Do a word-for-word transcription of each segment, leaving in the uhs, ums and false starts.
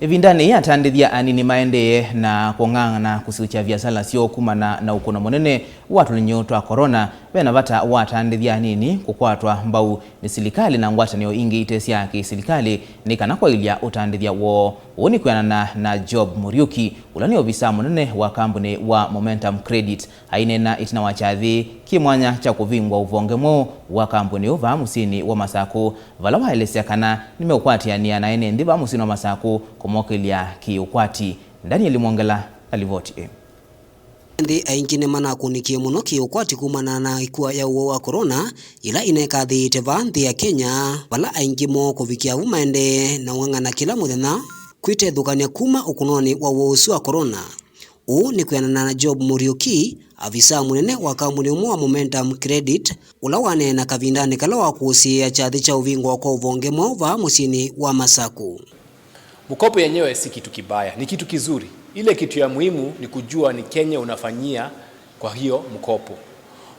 Ĩvindanĩ yĩĩ, atandĩthya anini maendee na kũng'ang'ana kũsiũkya viasala syoo kumana na ũkũno mũnene wa tũlinyũ twa corona. Ve na vata wa atandĩthya anini kũkwatwa mbau nĩ silikalĩ na ngwatanĩo ingĩ ite sya kĩ-silikalĩ nĩ kana kwaĩlya ũtandĩthya woo. Ũu nĩ kwĩanana na Job Muriuki, ũla nĩ ovisaa mũnene wa kambuni wa Momentum Credit. Aineena ĩtina wa kyathĩ kĩ mwanya kya kũvingwa ũvonge mweũ wa kambuni ũũ vaa mũsyĩnĩ wa Masakũ, vala waelesya kana nĩmeũkwatĩanĩa na ene nthĩ vaa mũsyĩnĩ wa Masakũ kũmokĩlya kĩ-ũkwati. Daniel Mwongela na livoti ĩĩ. Nthĩ aingĩ nĩmanakũnĩkie mũno kĩ-ũkwati kumana na ĩkua ya ũwau wa corona, yĩla ĩnekathĩĩte vaa nthĩ ya Kenya, vala aingĩ moo kũvikĩa vu maendee na ũng'ang'ana kĩla mũthenya kwĩtethũkany'a kuma ũkũnonĩ wa ũwau ũsu wa corona. Ũu nĩ kwĩanana na Job Muriuki, avisaa mũnene wa kambuni ũmwe wa Momentum Credit, ũla waneena kavindanĩ kala wakũsĩĩa kyathĩ kya ũvingwa kwa ũvonge mweũ vaa mũsyĩnĩ wa Masakũ. Mkopo yenyewe si kitu kibaya, ni kitu kizuri. Ile kitu ya muhimu ni kujua ni Kenya unafanyia kwa hiyo mkopo.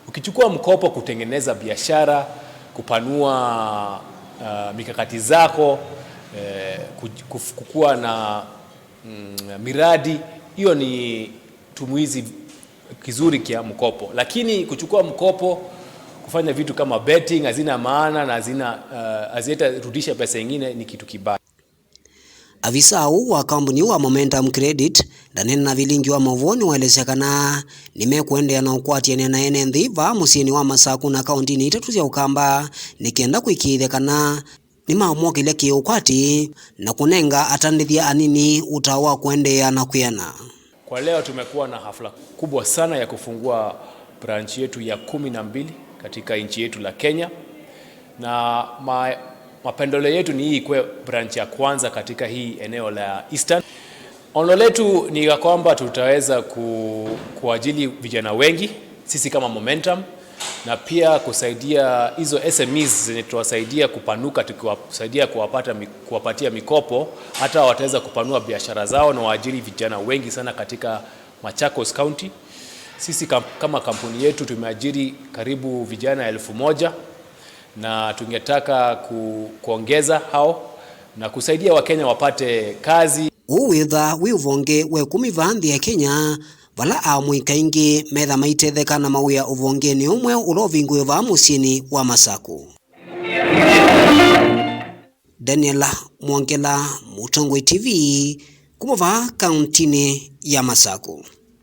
Ukichukua mkopo kutengeneza biashara, kupanua, uh, mikakati zako, eh, kuj-, kuf-, kukua na, mm, miradi, hiyo ni tumizi kizuri kia mkopo. Lakini kuchukua mkopo, kufanya vitu kama betting, hazina maana na hazina, uh, hazitarudisha pesa ingine, ni kitu kibaya. Avisaa ũũ wa kambuni wa Momentum Credit ndaneena na vilingi wa maũvoo nĩwaelesya kana nĩmekũendeea na ũkwatĩanĩa na ene nthĩ vaa mũsyĩnĩ wa Masakũ na kaũntinĩ itatũ sya Ũkamba nĩ kenda kũĩkĩĩthya kana nĩmamokĩlya kĩ-ũkwati na kũnenga atandĩthya anini ũtao wa kũendeea na kwĩana. Kwa leo tumekuwa na hafla kubwa sana ya kufungua branch yetu ya kumi na mbili katika nchi yetu la Kenya. Na ma-, mapendeleo yetu ni hii ikuwe branch ya kwanza katika hii eneo la Eastern. Ono letu ni ya kwamba tutaweza ku-, kuajili vijana wengi, sisi kama Momentum, na pia kusaidia hizo S M Es zenye tutawasaidia kupanuka, tukiwasaidia kuwapata mi-, kuwapatia mikopo, hata wataweza kupanua biashara zao na waajiri vijana wengi sana katika Machakos County. Sisi kam-, kama kampuni yetu tumeajiri karibu vijana elfu moja, na tungetaka ku-, kuongeza hao na kusaidia Wakenya wapate kazi. Ũu wĩthaa wĩ ũvonge wa ĩkũmi vaa nthĩ ya Kenya, vala aamũi kaingĩ metha maitetheka na mawĩa ũvongenĩ ũmwe ũla ũvingũĩwe vaa mũsyĩnĩ wa Masakũ. Daniel Mwongela, Mũtongoi T V, kuma vaa kaũntinĩ ya Masakũ.